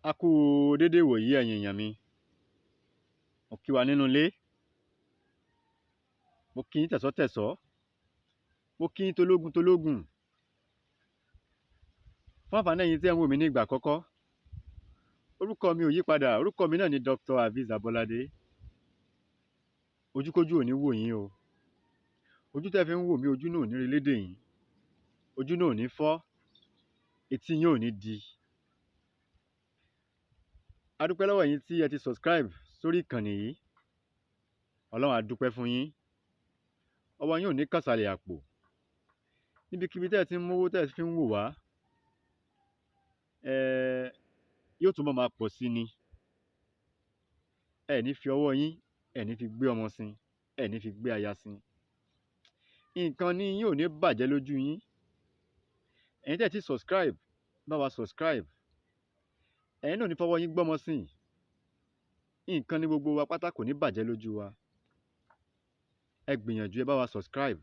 A kú u dédé ìwòyí ẹ̀yin èyàn mi. Mo kí wa nínú ilé, mo kí yín tẹ̀sọ́ tẹ̀sọ́, mo kí yín tológun tológùn. Fún ànfàní ẹ̀yin tí ẹ̀ ń wò mí ní ìgbà àkọ́kọ́, orúkọ mi ò yípadà, orúkọ mi náà ni Dr. Hafiz Abọ́ládé. Ojúkójú ò ní wò yín o, ojú tẹ́ fi ń wò mí, ojú náà ò ní relédè yín, ojú náà ò ní fọ́, etí yín ò ní di. A dúpẹ́ lọ́wọ́ ẹ̀yin tí ẹ ti subscribe sórí ìkànnì yìí, Ọlọ́run á dúpẹ́ fún yín, ọwọ́ yín ò ní kàsàlẹ̀ àpò. Níbikíbi tẹ́ ẹ ti ń mówó tẹ́ ẹ fi ń wò wá, yóò túnbọ̀ máa pọ̀ sí ni. Ẹ ní fi ọwọ́ yín, ẹ ní fi gbé ọmọ sin, ẹ ní fi gbé aya sin. Nǹkan ní yín ò ní bàjẹ́ lójú yín. Ẹ̀yin tẹ́ ẹ ti subscribe, bá wa subscribe. Ẹ̀yin náà ò ní fọwọ́ yín gbọ́mọ sìn. Nǹkan ní gbogbo wa pátá kò ní bàjẹ́ lójú wa. Ẹ gbìyànjú, ẹ bá wa subscribe.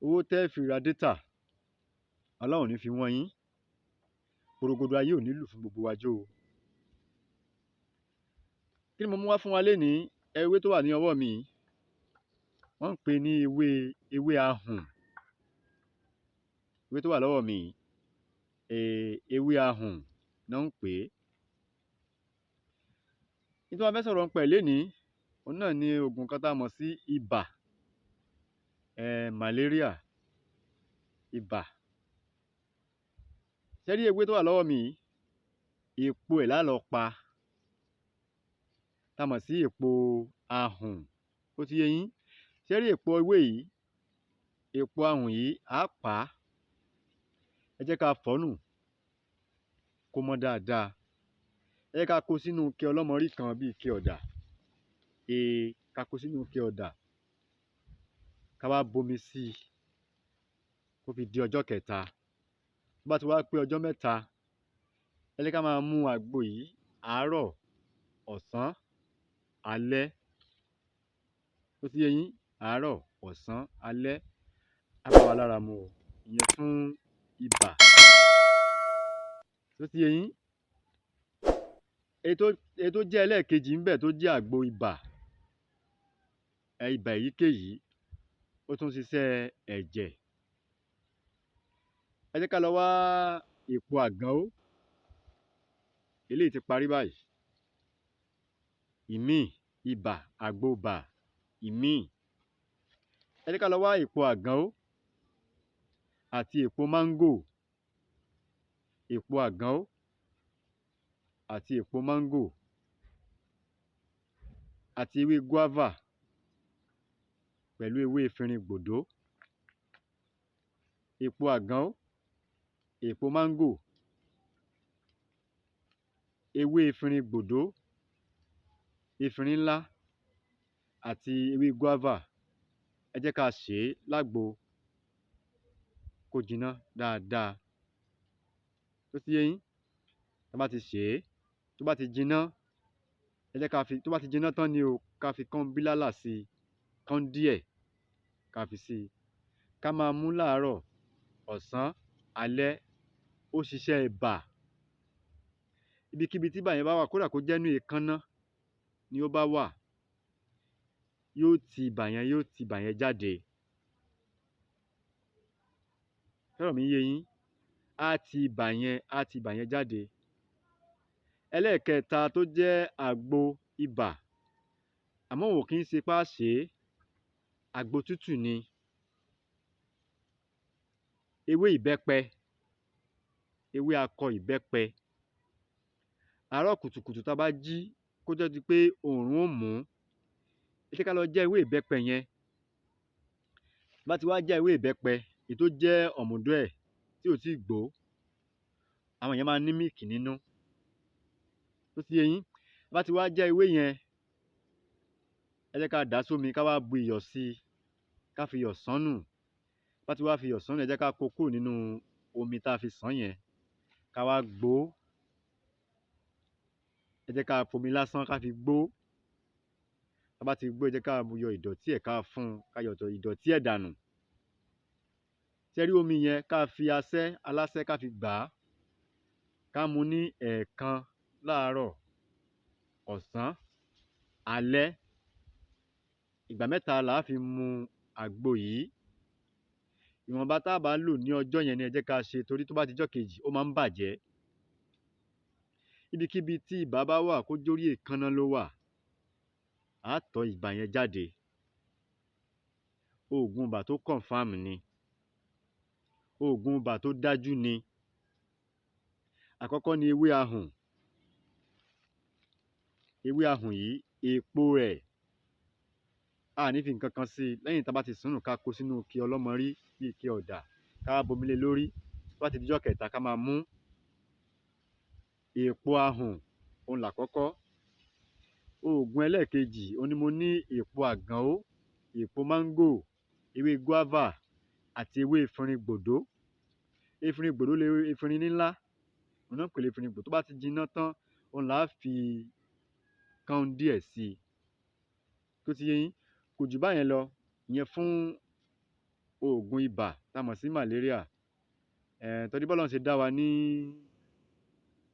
Owó tẹ́ ẹ fi ra data, Ọlọ́run ò ní fi wọ́n yín. Porogodo ayé ò ní lù fún gbogbo wa jó o. Kí ni mo mú wá fún wa lénìí? Ewé tó wà ní ọwọ́ mi yìí, wọ́n ń pè ní ewé ahùn. Ewé tó wà lọ́wọ́ mi yìí, ewé ahùn ná ń pè é. N tí mo fẹ́ sọ̀rọ̀ nípa ẹ̀ lénìí, òhun náà ni ògùn kan tá a mọ̀ sí ibà, malaria, ibà. Ṣé ẹ rí ewé tó wà lọ́wọ́ mi yìí, èpo ẹ̀ lá lọ pa, tá a mọ̀ sí èpo ahùn, ó ti yé yín? Ṣé ẹ rí èpo ewé yìí, èpo ahùn yìí, á pà á, ẹ jẹ́ ká fọ̀ ọ́ nù kó mọ́ dáadáa. Ẹ jẹ́ ká kó sínú ike ọlọ́mọrí kan bí ike ọ̀dà, ká kó sínú ike ọ̀dà, ká wá bomi sí i kó fi di ọjọ́ kẹta. Tó bá ti wá pé ọjọ́ mẹ́ta, ẹ jẹ́ ká máa mu àgbo yìí àárọ̀, ọ̀sán, alẹ́. Ó ti yé yín? Àárọ̀, ọ̀sán, alẹ́. Á bá wa lára mu o, ìyẹn fún ibà. Ṣó ti yé yín? Èyí tó jẹ́ ẹlẹ́ẹ̀kejì ńbẹ̀ tó jẹ́ àgbo ibà, ibà èyíkéyìí, ó tún ṣiṣẹ́ ẹ̀jẹ̀. Ẹ jẹ́ ká lọ wá èpo àgánó, eléyìí ti parí báyìí. Ìmíì ibà, àgbo ibà ìmíì. Ẹ jẹ́ ká lọ wá èpo àgánó àti èpo máńgò, èpo àgánó àti èpo máńgò àti ewé guava pẹ̀lú ewé efinrin gbòdó. Èpo àgánó, èpo máńgò, ewé efinrin gbòdó, efinrin ńlá àti ewé guava. Ẹ jẹ́ ká sè é lágbo kó jiná dáadáa. Ṣó ti yé yín? Tá bá ti sè é, tó bá ti jiná, ẹ jẹ́ ká fi, tó bá ti jiná tán ni o, ká fi kọ́ńbílálà sí i, kán díẹ̀ ká fi sí i. Ká máa mú láàárọ̀, ọ̀sán, alẹ́, ó ṣiṣẹ́ ibà. Ibikíbi tí ibà yẹn bá wà, kódà kó jẹ́ inú èékánná ni ó bá wà, yóò ti ibà yẹn, yóò ti ibà yẹn jáde. Ṣọ́rọ̀ mi ń yé yín? Á ti ibà yẹn, á ti ibà yẹn jáde. Ẹlẹ́ẹ̀kẹta tó jẹ́ àgbo ibà, àmọ́ òun ò kí ń ṣe pá ṣè é, àgbo tútù ni. Ewé ìbẹ́pẹ, ewé akọ ìbẹ́pẹ. Àárọ̀ kùtùkùtù tá bá jí kó tó di pé òòrùn ó mú, ẹ jẹ́ ká lọ já ewé ìbẹ́pẹ yẹn. Tá bá ti wá já ewé ìbẹ́pẹ, èyí tó jẹ́ ọ̀mùdó ẹ̀ tí ò tíì gbó, àwọn yẹn máa ní mílìkì nínú. Ó ti yé yín? Tá bá ti wá já ewé yẹn, ẹ jẹ́ ká dà á sómi, ká wá bu iyọ̀ sí i, ká fi iyọ̀ sán nù. Tá bá ti wá fi iyọ̀ sán nù, ẹ jẹ́ ká kó kúrò nínú omi tá fi sàn án yẹn, ká wá gbó ó. Ẹ jẹ́ ká fomi lásán ká fi gbó. Tá bá ti gbó, ẹ jẹ́ ká yọ ìdọ̀tí ẹ̀, ká fún un, ká yọ ìdọ̀tí ẹ̀ dànù. Ṣé ẹ rí omi yẹn, ká fi asẹ́ alásẹ́ ká fi gbà á, Ká mu ní ẹ̀ẹ̀kan láàárọ̀, ọ̀sán, alẹ́. Ìgbà mẹ́ta là á fi mu àgbo yìí. Ìwọ̀nba tá a bá lò ní ọjọ́ yẹn ni ẹ jẹ́ ká ṣe, torí tó bá ti jọ́ kejì, ó máa ń bàjẹ́. Ibikíbi tí ibà bá wà, kó jórí èékánná ló wà, á tọ́ ibà yẹn jáde. Oògùn ibà tó confirm ni, oògùn ibà tó dájú ni. Àkọ́kọ́ ni ewé ahùn. Ewé ahùn yìí, èèpo rẹ̀, a ní fi nǹkan kan sí i lẹ́yìn tá a bá ti sùn nù, ká kó sínú ike ọlọ́mọrí bíi ike ọ̀dà, ká bomi lé lórí. Tó bá ti dijọ́ kẹta, ká máa mú èèpo ahùn. Òun làkọ́kọ́. Oògùn ẹlẹ́ẹ̀kejì, òun ni mo ní èèpo àgànó, èèpo máńgò, ewé guava àti ewé efinrin gbòdó. Efinrin gbòdó lé efinrin nílá, òun náà ń pè ní efinrin gbòdó. Tó bá ti jiná tán, òun là á fi kán díẹ̀ sí i. Tó ti yé yín, kò jù báyẹn lọ. Ìyẹn fún oògùn ibà tá a mọ̀ sí malaria. Torí bọ́lọ́run ṣe dá wa ní,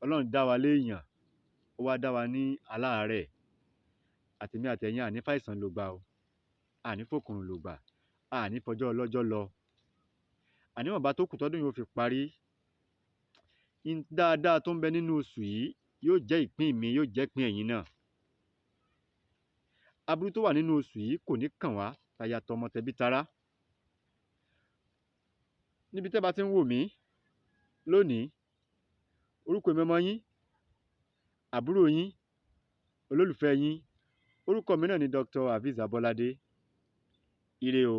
Ọlọ́run dá wa léèyàn, ó wá dá wa ní aláàárẹ̀. Àtèmi àtẹ̀yin, àní fàìsàn ló gbà o, àní fòkùnrùn ló gbà, àní fọjọ́ ọlọ́jọ́ lọ. Àníwọ̀nba tó kù tọ́dún yóò fi parí. Dáadáa tó ń bẹ nínú oṣù yìí yóò jẹ́ ìpín mi, yóò jẹ́ ìpín ẹ̀yin náà. Aburú tó wà nínú oṣù yìí kò ní kàn wá, taya tọmọ tẹbí tará. Níbi tẹ́ bá ti ń wò mí lónìí, orúkọ mi, ọmọ yín, àbúrò yín, olólùfẹ́ yín, orúkọ mi náà ni Dr. Hafiz Abolade. Ire o.